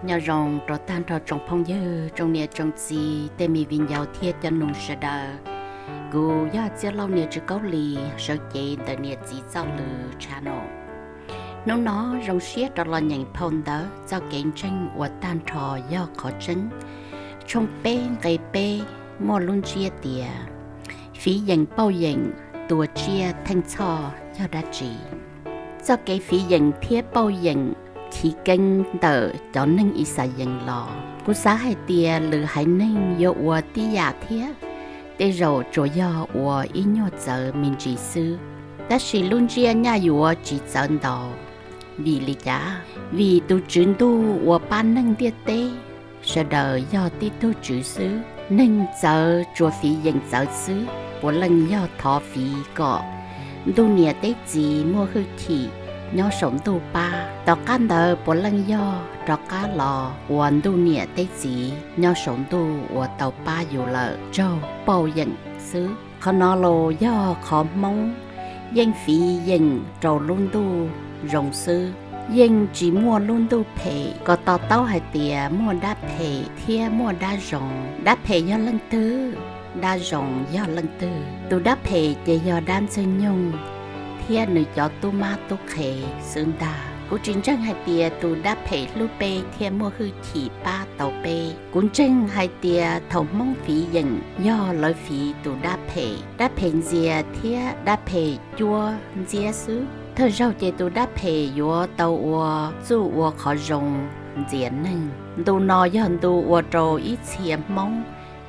Nyob zoo rau tag nrho tsoom phooj ywg, tsoom niam tsoom txiv, tej me viv ncaus thiab cov nus sawv daws. Kuv yog Txiaj Lauj niam Tswv Kaub Lis, sawv cev ntawm niam txiv txoj lus channel. Hnub no zoo siab rov los nyeem phau ntawv txoj kev ntseeg uas tag nrho yog qhov tseeb, tshooj peb nqe peb, muaj lub ntsiab tias fiv yeem pauj yeem, tua tsiaj theej txhoj yog dab tsi? Txoj kev fiv yeem thiab pauj yeem chiv keeb ntawm cov neeg Yixalayees los, kuv xav hais tias lwm haiv neeg yuav ua tib yam thiab, tej zaum tsuas yog ua ib nyuag txawv me ntsis xwb. Tab sis lub ntsiab nyaj yuav tsis txawv ntau. Vim li cas? Vim tus Tswv Ntuj uas pab neeg ntiaj teb sawv daws yog tib tug Tswv xwb. Neeg txawv tsuas fiv yeem txawv xwb, puav leej yog thov fiv kom ntuj niam teb txiv muaj hwj chim nyob saum ntuj pab. Tom qab ntawd puav leej yog rov qab los ua ntuj niam teb txiv nyob saum ntuj uas tau pab yus lawm, raug pauj yeem xwb. Qhov no los yog qhov Hmoob yeej fiv yeem rau lub ntuj zoo xwb, yeej tsis muaj lub ntuj phem. Kom to taub hais tias muaj dab phem thiab muaj dab zoo. Dab phem yog leej twg? Dab zoo yog leej twg? Tus dab phem ces yog dab ntxwg nyoog thiab nws cov tub mab tub qhe xwb ntag. Kuv tsis ntseeg hais tias tus dab phem hlub peb thiab muaj hwj chim pab tau peb. Kuv ntseeg hais tias thaum Hmoob fiv yeem yog lawv fiv tus dab phem, dab phem ntxias thiab dab phem cuab ntxiab xwb. Thawj zaug ces tus dab phem yuav tau ua txuj ua qhov zoo ntxias neeg. Ntu no yog ntu ua rau ib txhia Hmoob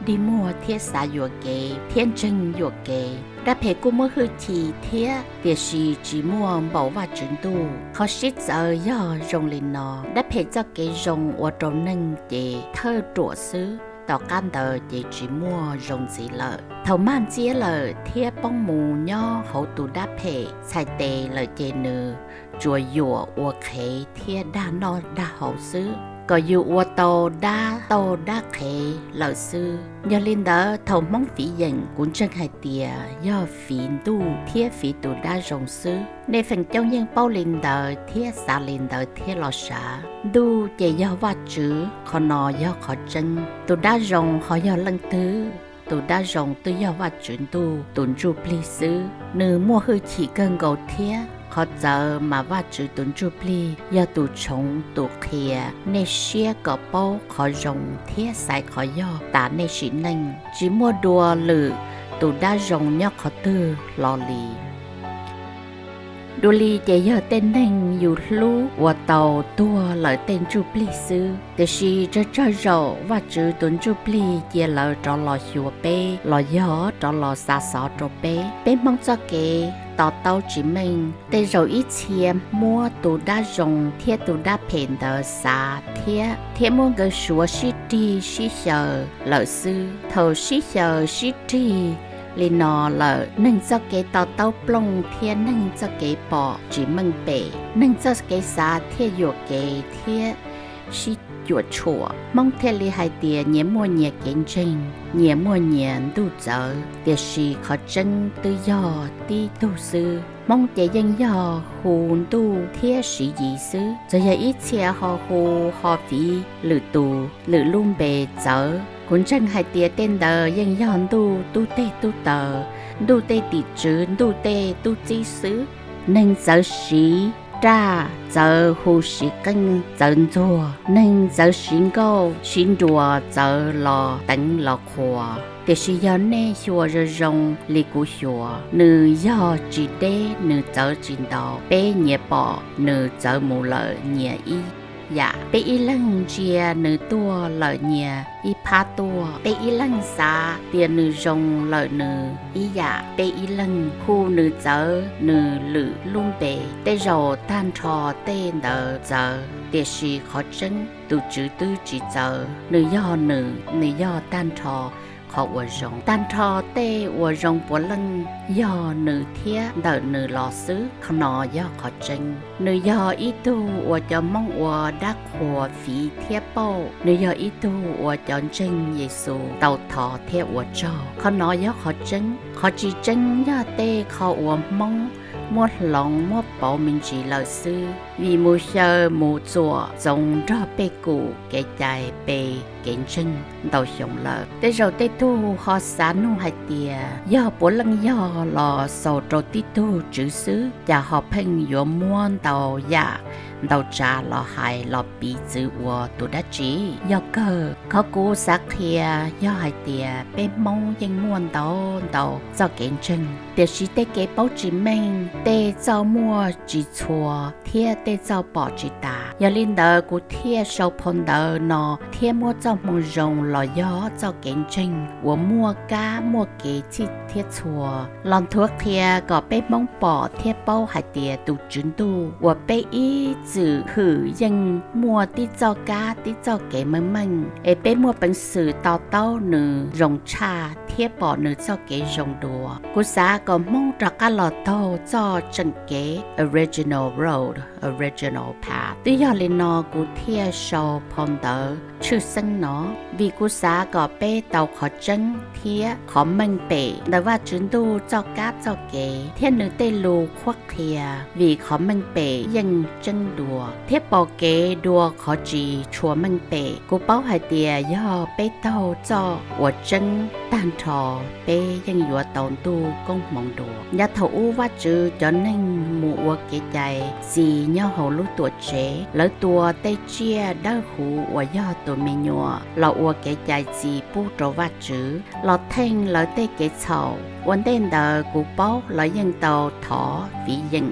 dig muag thiab xav yuam kev thiab ntseeg yuam kev. Dab phem kuj muaj hwj chim thiab, tiam sis tsis muaj npaum Vajtswv Ntuj. Qhov sib txawv yog zoo li no: dab phem txoj kev zoo ua rau neeg ces thawj ruam xwb, tom qab ntawd ces tsis muaj zoo ntxiv lawm. Thaum mag ntxiab lawm thiab poob mus nyob hauv tus dab phem txhais tes lawm ces nws tsuas yuam ua qhev thiab dag noj dag haus xwb, kom yus ua tau dab tauj dab qhev lawm xwb. Yog li ntawd thaum Hmoob fiv yeem, kuv ntseeg hais tias yog fiv ntuj thiab fiv tus dab zoo xwb. Nej feem coob yeej paub li ntawd thiab xav li ntawd thiab los sav. Ntuj ces yog Vajtswv, qhov no yog qhov tseeb. Tus dab zoo ho yog leej twg? Tus dab zoo twb yog Vajtswv Ntuj tus ntsuj plig xwb. Nws muaj hwj chim kawg nkaus thiab. Qhov txawv mas Vajtswv tus ntsuj plig yog tus tshoov tus qhia nej siab kom paub qhov zoo thiab xaiv qhov yog tas nej sim neej. Tsis muaj dua lwm tus dab zoo nyob qhov twg hlo li. Dua li ces yog tej neeg yus hlub uas tau tuag lawm tej ntsuj plig xwb, tiam sis tsawg tsawg zaum Vajtswv tus ntsuj plig cia lawv rov los xyuas peb los yog rov los xa xov rau peb. Peb Hmoob txoj kev to taub tsis meej, tej zaum ib txhia muab tus dab zoo thiab tus dab phem ntawd xav thiab, thiab muab nkawd suav sib rig sib xyaw lawm xwb. Thaum sib xyaw sib rig li no lawm, neeg txoj kev to taub plooj thiab neeg txoj kev pom tsis meej pem, neeg txoj kev xav thiaj yuam kev thiab sib cuam tshuam. Hmoob thiaj li hais tias nyias muaj nyias kev ntseeg, nyias muaj nyias ntuj txawv, tiam sis qhov tseeb twb yog tib tug xwb. Hmoob ces yeej yog hu ntuj thiab siv yis xwb. Txawm yog ib txhia ho hu ho fiv lwm tus lwm lub npe txawv, kuv ntseeg hais tias tej ntawd yeej yog ntuj tub teg tub taw, ntuj tej tim tswv, ntuj tej tub txib xwb. Neeg txawv siv raj, txawv hu siv qeej txawv ntxuag, neeg txawv siv nkauj siv nruas txawv los teev los qhuas. Tiam sis yog nej xyuas zoo zoo li kuv xyuas, nws yog tsis deb, nws txawv tsis ntau. Peb nyias pom nws txawv mus lawm nyias ib yam, peb ib leeg ntsia nws tuaj lawm nyias ib phab tuaj. Peb ib leeg xav tias nws zoo lawm nws ib yam, peb ib leeg hu nws txawv nws lwm lub npe. Tej zaum tag nrho tej ntawd txawv, tiam sis qhov tseeb tus Tswv twb tsis txawv, nws yog nws, nws yog tag nrho qhov uas zoo. Tag nrho tej uas zoo puav leej yog nws thiab ntawm nws los xwb. Qhov no yog qhov tseeb. Nws yog ib tug uas cov Hmoob ua dab qhuas fiv thiab pauj. Nws yog ib tug uas cov ntseeg Yexus tau thov thiab ua tsaug. Qhov no yog qhov tseeb. Qhov tsis tseeb yog tej qho uas Hmoob muab hloov muab pauv me ntsis lawm xwb, vim mus xyaw mus txuam txoov nrog pej kum kev cai pe kev ntseeg ntau xyoo lawm. Tej zaum tej tug ho xav nug hais tias yog puav leej yog los xaus rau tib tug tswv xwb, cas ho pheej yuav muab ntau yam ntau tsav los hais los piv txwv ua tus dab tsi? Yog kawg, qhov kuv xav qhia yog hais tias peb Hmoob yeej muaj ntau ntau txoj kev ntseeg, tiam sis tej kev paub tsis meej, tej txoj muaj tsis txhua, thiab tej txoj pom tsis tas. Yog li ntawd kuv thiaj sau phau ntawv no thiab muab txoj hmoo zoo los yog txoj kev ntseeg uas muaj kab muaj kev txhij thiab txhua los nthuav qhia kom peb Hmoob pom thiab paub hais tias tus Tswv Ntuj uas peb ib txwm hwm yeej muaj tib txoj kab tib txoj kev meej meej, es peb muaj peev xwm to taub nws zoo tshaj thiab pom nws txoj kev zoo dua. Kuv xav kom Hmoob rov qab los taug txoj tseem kev, original road, original path. Twb yog li no kuv thiaj sau phau ntawv tshwj xeeb no, vim kuv xav kom peb tau qhov tseeb thiab qhov meej pem ntawm Vajtswv Ntuj txoj kab txoj kev thiab nws tej lus qhuab qhia, vim qhov meej pem yeej tseeb dua thiab pom kev dua qhov tsis tshua meej pem. Kuv paub hais tias yog peb taug txoj uas tseeb tag nrho, peb yeej yuav tau ntuj koob hmoov dua. Yav thaum ub Vajtswv cov neeg mus ua kev cai txi nyob hauv lub Tuam Tsev, lawv tua tej tsiaj dawb huv uas yog tus me nyuam los ua kev cai txi pub rau Vajtswv los theej lawv tej kev txhaum. Ua ntej ntawd kuv paub lawv yeej tau thov fiv yeem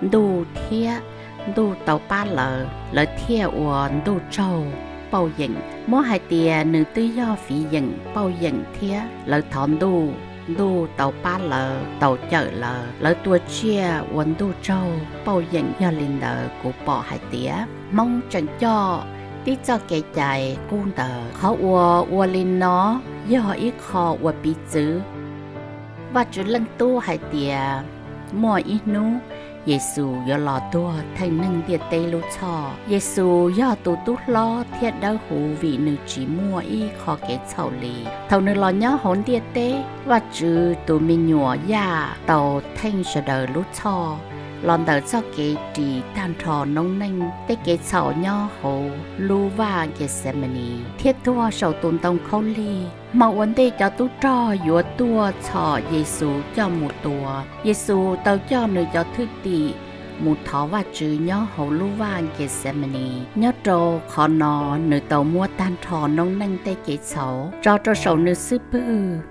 ntuj thiab ntuj tau pab lawv, lawv thiaj ua ntuj tsaug pauj yeem. Muab hais tias nws twb yog fiv yeem pauj yeem thiab lawv thov ntuj, ntuj tau pab lawv, tau cawm lawv, lawv tua tsiaj ua ntuj tsaug pauj yeem. Yog li ntawd kuv pom hais tias Hmoob tseem coj tib txoj kev cai qub ntawd. Qhov uas ua li no yog ib qho uas piv txwv Vajtswv Leej Tub hais tias muaj ib hnub Yexus yuav los tuag theej neeg ntiaj teb lub txhoj. Yexus yog tus tub hlob thiab dawb huv vim nws tsis muaj ib qho kev txhaum li. Thaum nws los nyob hauv ntiaj teb, Vajtswv tus me nyuam Yaj tau theej sawv daws lub txhoj los ntawm txoj kev ris tag nrho noob neej tej kev txhaum nyob hauv lub vaj Khexemanes thiab tuag saum tus ntoo khaub lig. Hmo ua ntej cov tub rog yuav tuaj txhom Yexus coj mus tua, Yexus tau coj nws cov thwj tim mus thov Vajtswv nyob hauv lub vaj Khexemanes. Nyob rau qhov no, nws tau muab tag nrho noob neej tej kev txhaum tso rau saum nws xub pwg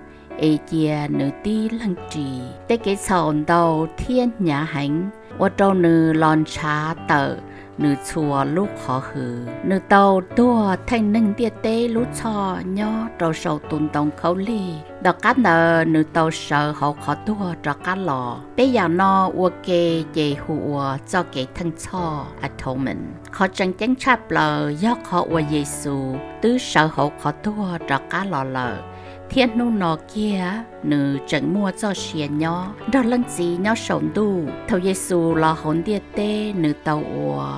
es cia nws tib leeg ris. Tej kev txhaum ntau thiab hnyav heev ua rau nws los ntshav tawm nws txhua lub qhov hws. Nws tau tuag theej neeg ntiaj teb lub txhoj nyob rau saum tus ntoo khaub lig. Tom qab ntawd nws tau sawv hauv qhov tuag rov qab los. Peb yam no ua ke ces hu ua txoj kev theej txhoj, atonement. Qhov tseem ceeb tshaj plaws yog qhov uas Yexus twb sawv hauv qhov tuag rov qab los lawm, thiab hnub no kiag nws tseem muaj txoj sia nyob nrog Leej Txiv nyob saum ntuj. Thaum Yexus los hauv ntiaj teb, nws tau ua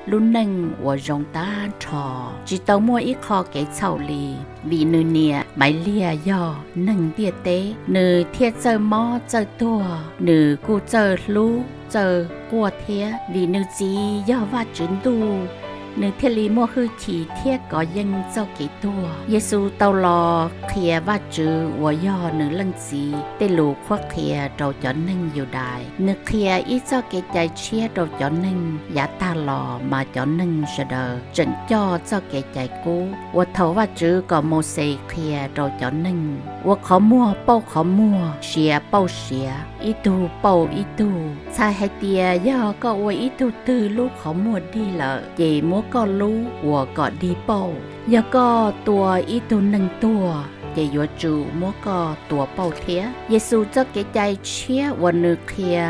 lub neej uas zoo tag nrho, tsis tau muaj ib qho kev txhaum li, vim nws niam Maivliag yog neeg ntiaj teb, nws thiaj txawj mob txawj tuag, nws kuj txawj hlub txawj quaj thiab. Vim nws txiv yog Vajtswv Ntuj, nws thiaj li muaj hwj chim thiab kov yeej txoj kev tuag. Yexus tau los qhia Vajtswv uas yog nws Leej Txiv tej lus qhuab qhia rau cov neeg Yudais. Nws qhia ib txoj kev cai tshiab rau cov neeg. Yav tag los mas cov neeg sawv daws tseem coj txoj kev cai qub uas thaum Vajtswv kom Mauxes qhia rau cov neeg, ua qhov muag pauj qhov muag, siav pauj siav, ib tug pauj ib tug. Txhais hais tias yog koj ua ib tug twg lub qhov muag dig lawm, ces muab koj lub uas kom dig pauj. Yog koj tua ib tug neeg tuag, ces yuav tsum muab koj tua pauj thiab. Yexus txoj kev cai tshiab uas nws qhia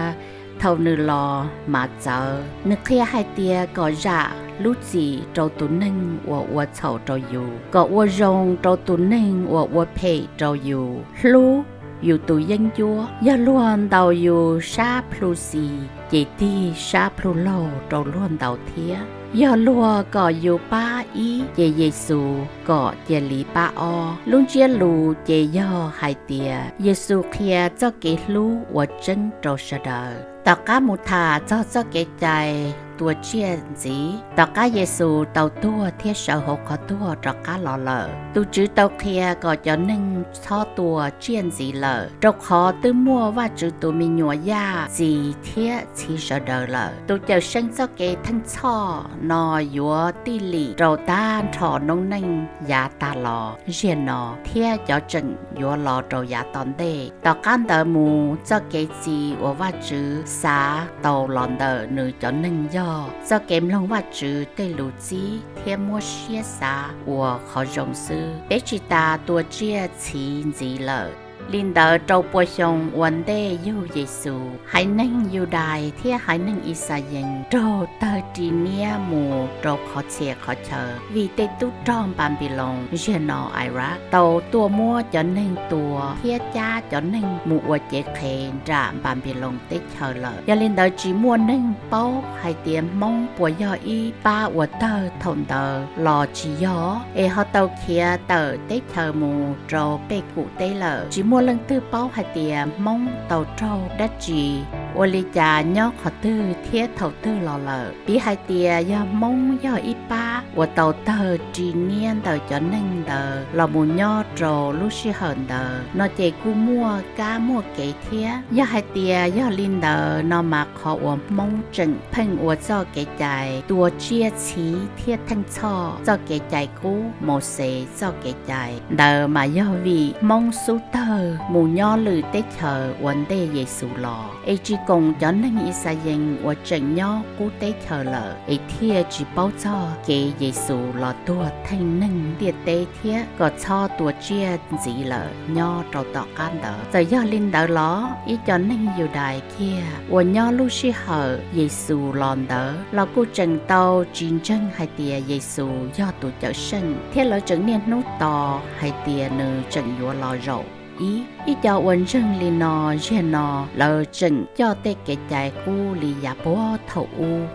thaum nws los mas txawv. Nws qhia hais tias kom zam lub txim rau tus neeg uas ua txhaum rau yus, kom ua zoo rau tus neeg uas ua phem rau yus, hlub yus tus yeeb ncuab. Yog luag ntaus yus sab plhu xis, ces tig sab plhu laug rau luag ntaus thiab. Yog luag kom yus pab ib, ces Yexus kom cia li pab ob. Lub ntsiab lus ces yog hais tias Yexus qhia txoj kev hlub uas tseeb rau sawv daws. Tom qab mus tham txog txoj kev cai tua tsiaj ntxiv, tom qab Yexus tau tuag thiab sawv hauv qhov tuag rov qab los lawm, tus Tswv tau qhia kom cov neeg txhob tua tsiaj ntxiv lawm, rau qhov twb muaj Vajtswv tus me nyuam Yaj txi thiab txhiv sawv daws lawm. Tus Cawmseej txoj Kev Theej Txhoj no yuav tij lim rau tag nrho noob neej yav tas los, ziag no, thiab cov tseem yuav los rau yav tom ntej. Tom qab ntawd mus, txoj kev txi uas Vajtswv xav tau los ntawm Nws cov neeg yog txoj kev mloog Vajtswv tej lus txib thiab muab siab xav ua qhov zoo xwb. Peb tsis tas tua tsiaj txhiv ntxiv lawm. Li ntawd, rau pua xyoo ua ntej yug Yexus, haiv neeg Yudais thiab haiv neeg Ixayees raug tawg ri niab mus rau qhov txhia qhov chaw vim tej tub rog Npanpiloos, ziag no Iraq, tau tuaj muab cov neeg tua thiab cab cov neeg mus ua cev qhev nram Npanpiloos teb chaws lawm. Yog li ntawd, tsis muaj neeg paub hais tias Hmoob puas yog ib pab uas tawg thaum ntawd los tsis yog, es ho tau khiav tawm teb chaws mus rau pej kum teb lawm. Tsis muaj leej twg paub hais tias Hmoob tau raug dab tsi, ua li cas, nyob qhov twg thiab thaum twg los lawm. Piv hais tias yog Hmoob yog ib pab uas tau tawg ri niab ntawm cov neeg ntawd los mus nyob rau lub sij hawm ntawd no ces kuj muaj kab muaj kev thiab. Yog hais tias yog li ntawd no mas qhov uas Hmoob tseem pheej ua txoj kev cai tua tsiaj txhiv thiab theej txhoj txoj kev cai qub Mauxes txoj kev cai ntawd mas yog vim Hmoob xub tawg mus nyob lwm teb chaws ua ntej Yexus los, es tsis koom cov neeg Ixayees uas tseem nyob qub teb chaws lawm, es thiaj tsis paub txog kev Yexus los tuag theej neeg ntiaj teb thiab kom txhob tua tsiaj ntxiv lawm nyob rau tom qab ntawd. Txawm yog li ntawd los, ib co neeg Yudais kiag uas nyob lub sij hawm Yexus los ntawd los kuj tseem tau tsis ntseeg hais tias Yexus yog tus Cawmseej, thiab lawv tseem niaj hnub tos hais tias Nws tseem yuav los zaum ib. Ib co uas ntseeg li no, ziag no lawv tseem coj tej kev cai qub li yav puag thaum ub.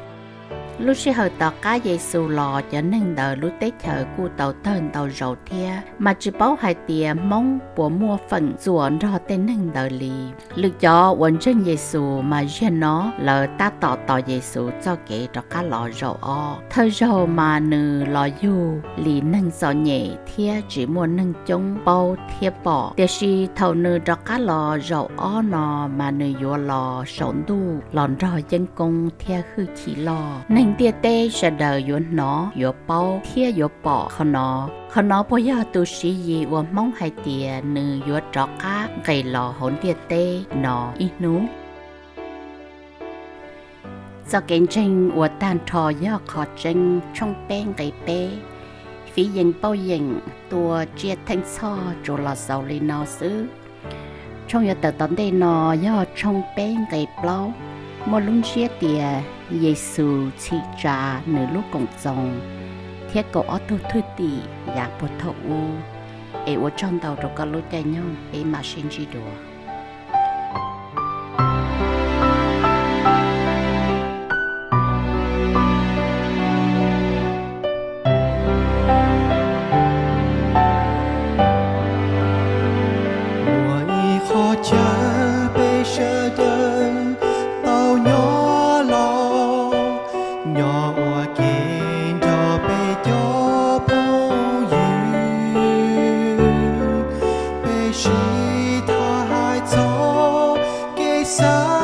Lub sij hawm tom qab Yexus los, cov neeg ntawd lub teb chaws kuj tau tawg ntau zaus thiab, mas tsis paub hais tias Hmoob puas muaj feem txuam nrog tej neeg ntawd li. Lwm cov uas ntseeg Yexus mas ziag no lawv tab tom tos Yexus txoj kev rov qab los zaum ob. Thawj zaug mas Nws los yug li neeg txom nyem thiab tsis muaj neeg coob paub thiab pom, tiam sis thaum Nws rov qab los zaum ob no mas Nws yuav los saum ntuj los nrog yeeb koob thiab hwj chim loj. Neeg ntiaj teb sawv daws yuav hnov, yuav paub thiab yuav pom qhov no. Qhov no puas yog tus Siv Yis uas Hmoob hais tias Nws yuav rov qab nqes los hauv ntiaj teb no ib hnub? Txoj kev ntseeg uas tag nrho yog qhov tseeb, tshooj peb nqe peb. Fiv yees pauj yeem, tua tsiaj theej txhoj tsuas los xaus li no xwb. Tshooj yuav tawm tom ntej no yog tshooj peb nqe plaub, muaj lub ntsiab tias Yexus txhim tsa Nws lub Koom Txoos thiab kaum ob tug thwj tim yav puag thaum ub. Es ua tsaug ntau rau koj lub caij nyoog, peb mam sib ntsib dua. Muaj ib qho chaw peb sawv daws tau nyob los, nyob ua ke nrog peb cov phooj ywg, peb sib tham hais txog kev xav